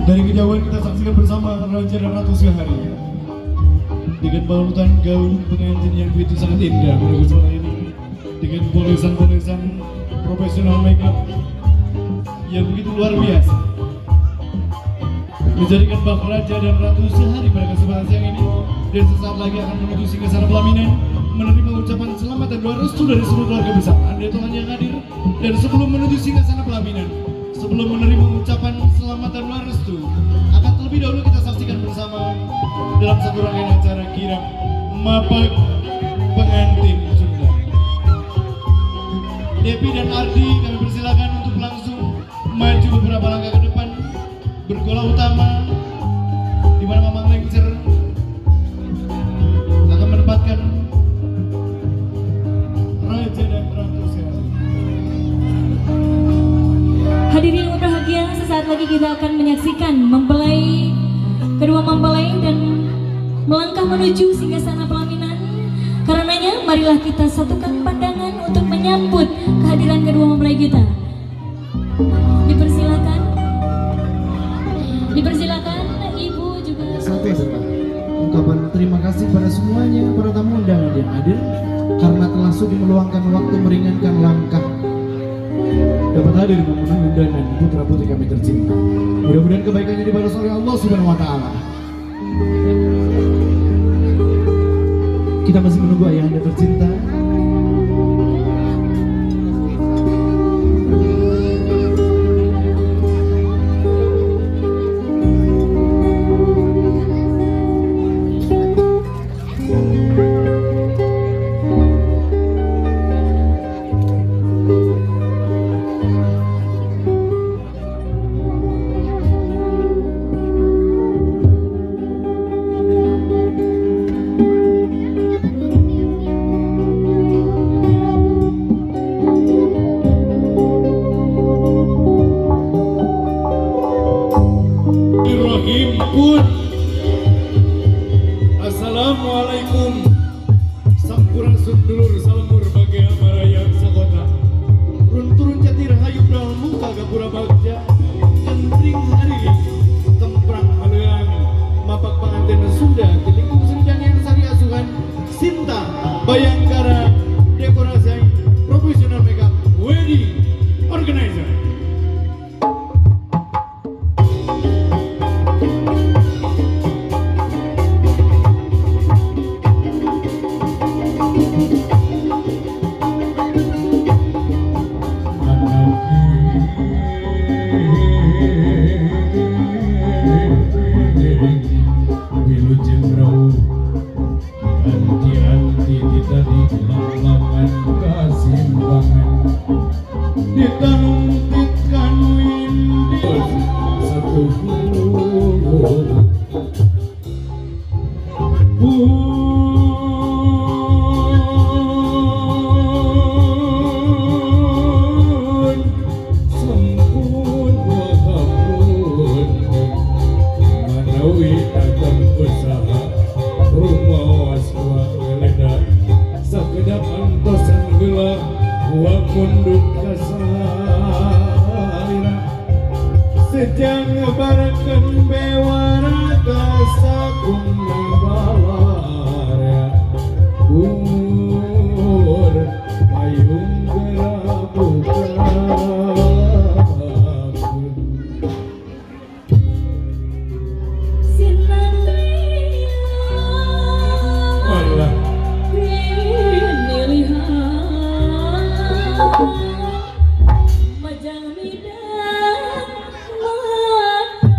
Dari kejauhan kita saksikan bersama Raja dan Ratu Sehari dengan balutan gaun pengantin yang begitu sangat indah pada kesempatan ini, dengan polesan-polesan profesional makeup yang begitu luar biasa, menjadikan bak Raja dan Ratu Sehari pada kesempatan siang ini. Dan sesaat lagi akan menuju singgasana pelaminan menerima ucapan selamat dan doa restu dari seluruh keluarga besar Anda Tuhan yang hadir. Dan sebelum menuju singgasana pelaminan, sebelum menerima ucapan selamat dan doa restu, akan terlebih dahulu kita saksikan bersama dalam satu rangkaian acara kirap Mapag Pengantin Sunda. Depi dan Ardi kami persilakan untuk langsung maju beberapa langkah ke depan bergola utama, di mana Mamang Lengser akan menempatkan Raja dan Ratu Sehari. Hadirin yang berbahagia, sesaat lagi kita akan menyaksikan mempelai, kedua mempelai dan melangkah menuju singgasana pelaminan. Karenanya marilah kita satukan pandangan untuk menyambut kehadiran kedua mempelai kita. Dipersilakan. Dipersilakan Ibu juga. Satu adalah ungkapan terima kasih pada semuanya, para tamu undangan yang hadir, karena telah sudi meluangkan waktu meringankan langkah dapat hadir memenuhi undangan putra putri kami tercinta. Mudah-mudahan kebaikannya dibalas oleh Allah Subhanahu wa taala. Kita masih menunggu ayahanda tercinta. Rahim pun. Assalamualaikum, Sampurasun dulur salemur bagai amaraya sakota. Runturun jati rahayu bral muka gapura bagja kentring hariring temprang haleang mapak panganten Sunda tilingkung sendang yang sari asuhan Sinta Bayangkara Dekorasi Profesional Makeup Wedding Organizer. Wilujeng rawuh anti-anti kita di langlangan kasimbangan ditanungtit kanu indi satu pun sampun wahapun manawi tatang usaha rumawas wa ngeleda sakedap antosan geula wa mundut kasalira sejang barakeun bewara kasakumna balarea bur payung gerabukakeun. Sinatria Allah pinilihan majang midang mata.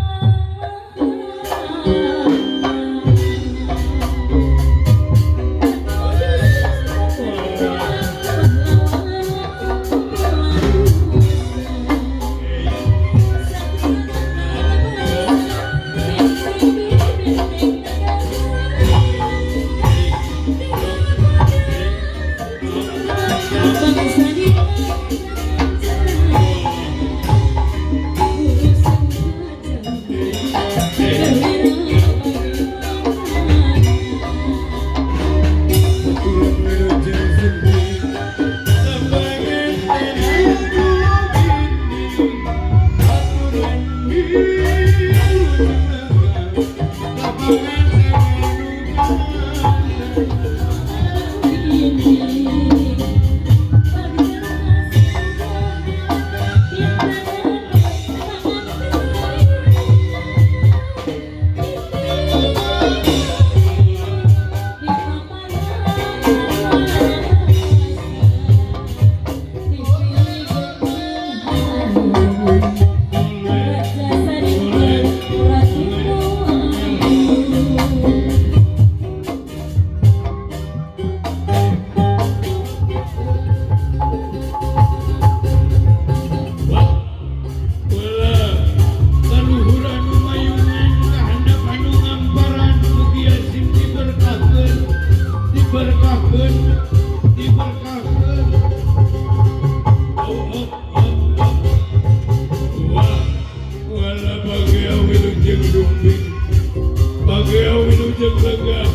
jeung lenggah,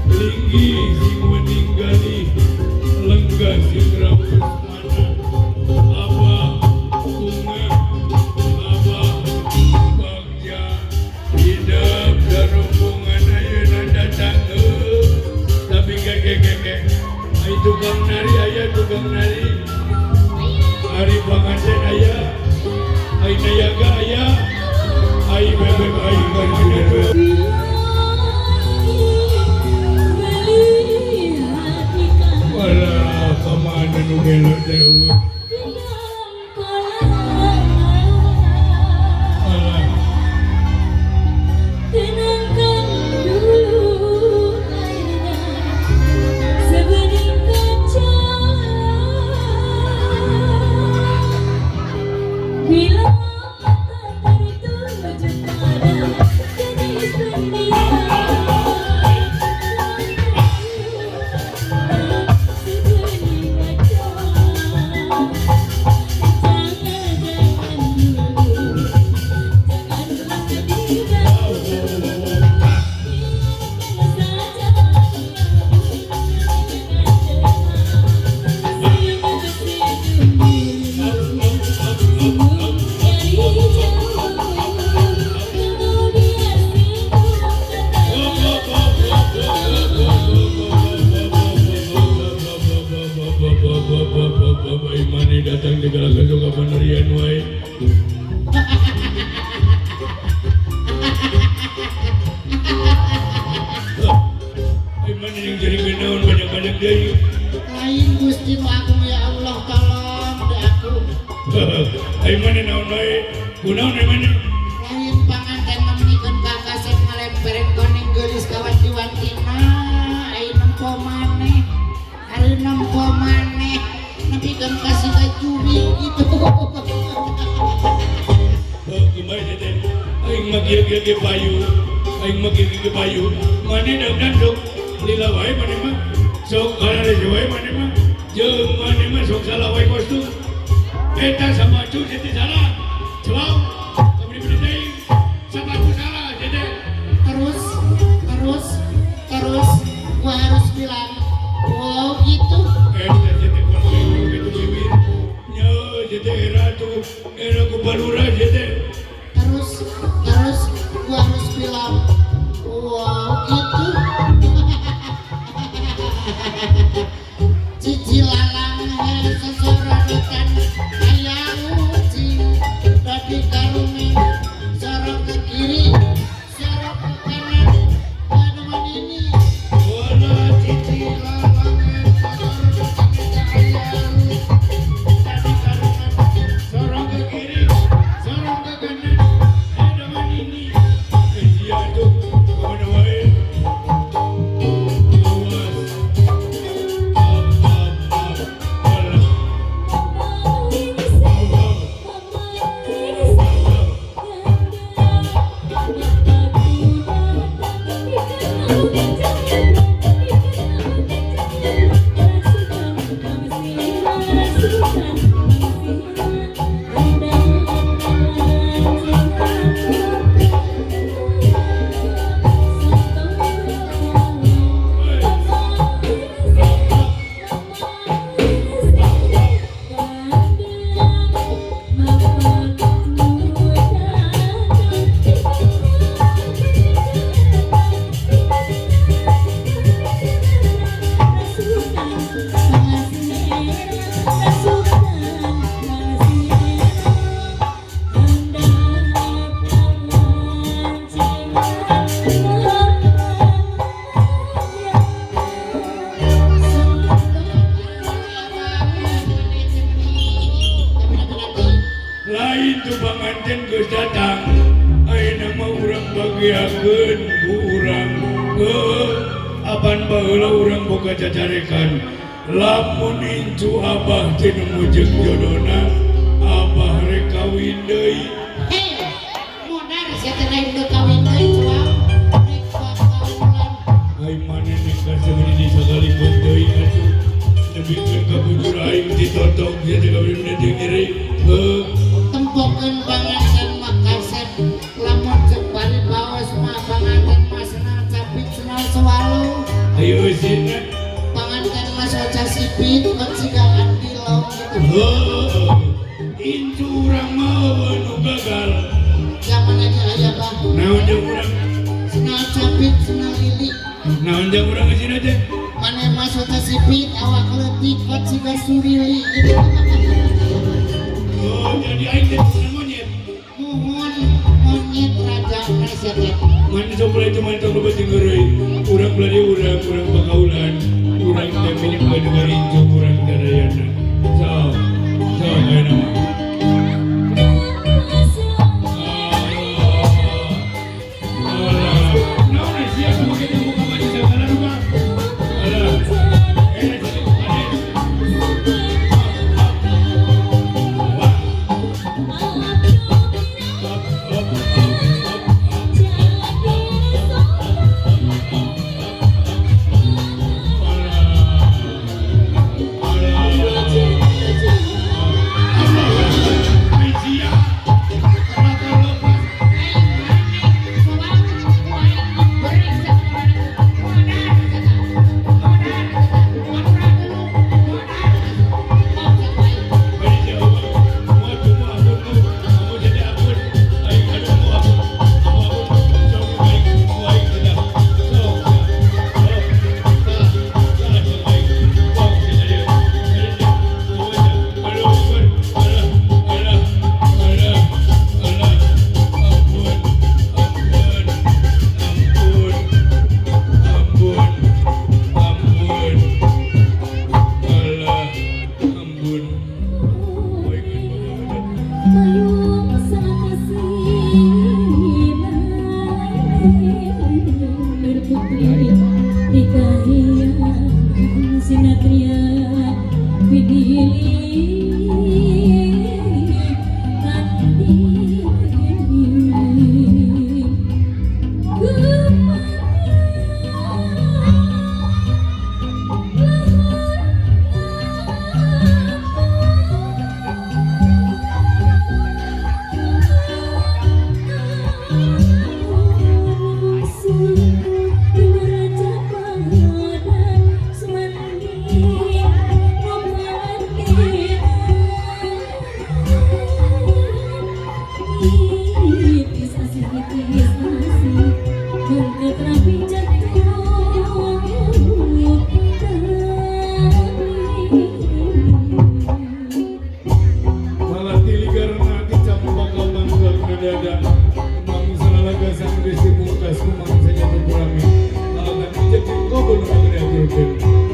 linggih sing wening galih, lenggah sing raos manah. Abah bungah, Abah bagja, hidup dan rombongan ayeuna datang heuh. Tapi keke keke, ai tukang nari aya, tukang nari. Ari panganten aya, ai nayaga aya, ai bebek ai kamana tuh. Bila melihat ikan Walah, kamana nu gelo teh eueuh. Di dalam kolam. Alah, Tenangkan dulu airnya sebening kaca. Bila mata tertuju pada gadis pendiam, sebening kaca. Jangan, jangan dulu, jangan diganggu. Biarkan saja dengan tenang. Senyum tersenyum diri, senyum dari jauh. Kalau dia sibuk katanya. Bapak Imani datang di galak ka panarian wae. Ai maneh yang jadi kenaon banyak-banyak deui. Lain Gusti Nu Agung, ya Allah, tolong deh aku. Ai maneh naon wae? Kunaon ai maneh? Lain panganten memenikeun ka kasep ngalemperen koneng geulis ka wanti-wantina, ai nempo maneh. Ari nempo maneh nepikeun ka siga jurig gitu. Oh, kumaha teh? Aing mah kieu-kieu ge payu. Aing mah kieu ge payu. Maneh dangdan sok lila wae maneh mah. Sok karare wae maneh mah. Jeung maneh mah sok salah wae kostum. Eta sapatu teh salah. Coba kabeli-beli deui. Sapatu salah teh. Terus terus terus gua harus bilang wow gitu. Eta teh kon gitu bibir. Nya teh era tuh era ku palura teh. Terus terus gua harus bilang wow gitu. Cici lalang sesorodotan aya ucing dadi karumen, sorok ke kiri, sorok ke kanan, ada ini. Wala cici lalangan sesorodotan aya dadi karumen, sorong ke kiri, sorong ke kanan, ada ini. Eh sia tuh kemana wae? Awas. Up, up, up. Alah. Up, up. Up, Lain tuh panganten geus datang. Ayeuna mah urang bagiakeun ku urang. Heuh, apan baheula urang boga cacarekan. Lamun incu Abah teu nemu jeung jodona, Abah rek kawin deui. Hei, modar sia teh, lain deuk kawin deui cuang. Rek bakaulan. Ai maneh nek kaseumeun di sakalipun deui atuh. Nepikeun ka bujur aing ditotok sia teh kawin deui nyeri. Heuh. Tempokeun panganten mah kasep, lamun cek bari baos mah panganten mah senang capit. Ari eusina. Panganten mah soca sipit kot siga andilong gitu. Heuh. Incu urang mah eueuh nu gagal. Zaman aja aya bah. Naon jeung urang? Senal capit, senal lili. Naon jeung urang eusina teh? Maneh mah soca sipit awak leutik kot siga surili gitu. Oh, jadi aing teh bukan monyet. Muhun monyet raja sia teh. Man soplay cuman tong loba jeung heureuy. Urang beladi urang, urang pakaulan. Urang teh milik bae incu urang dadayana. So, so ayeuna mah. Naon sia kumaha teh muka baju sagala rupa? Alah. Eh, ade. Wah. Up, up, up, up, up.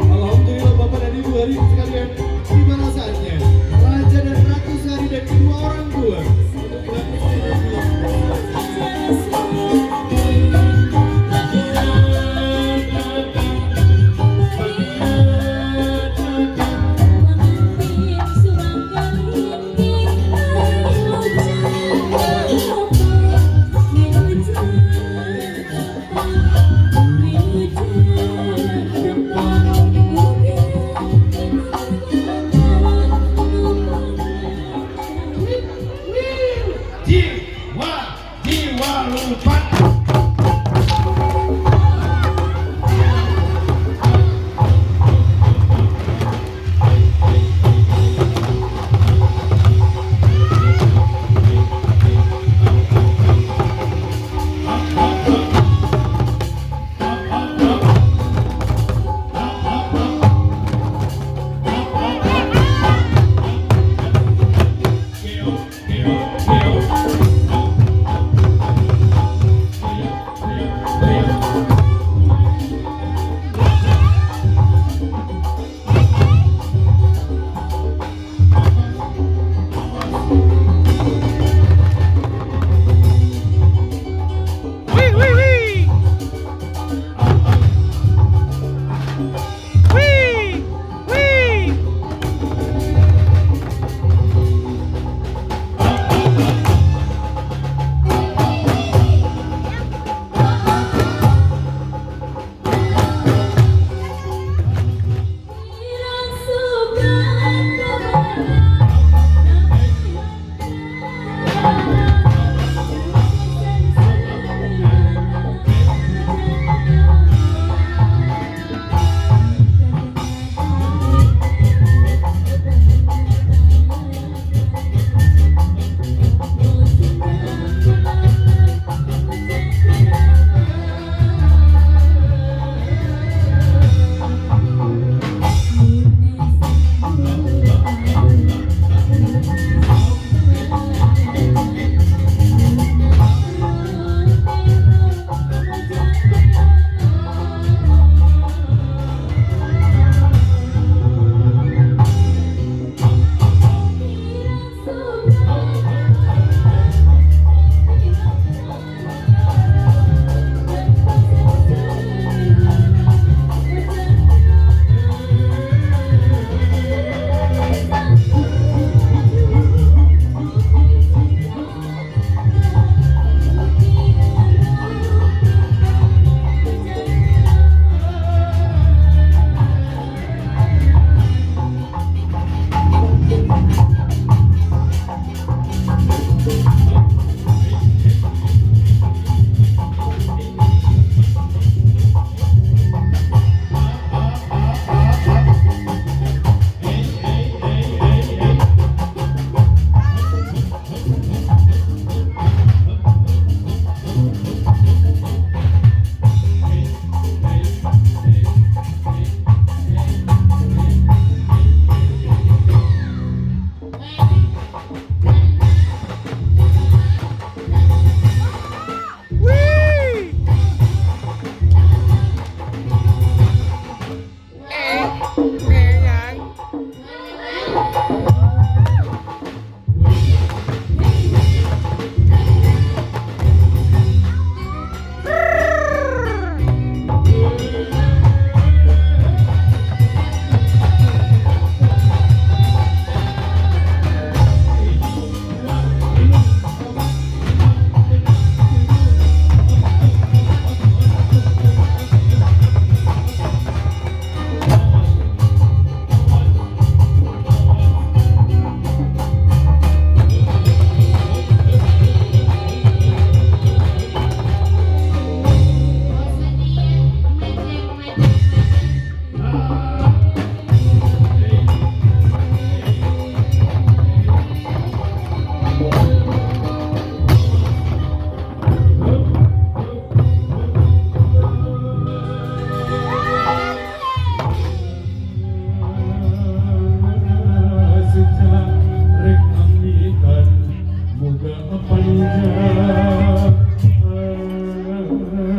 Alhamdulillah Bapak dan Ibu hadirin sekalian, tibalah saatnya Raja dan Ratu Sehari dan kedua orang tua untuk melakukan Jiwa, jiwa lupa.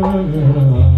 Amen.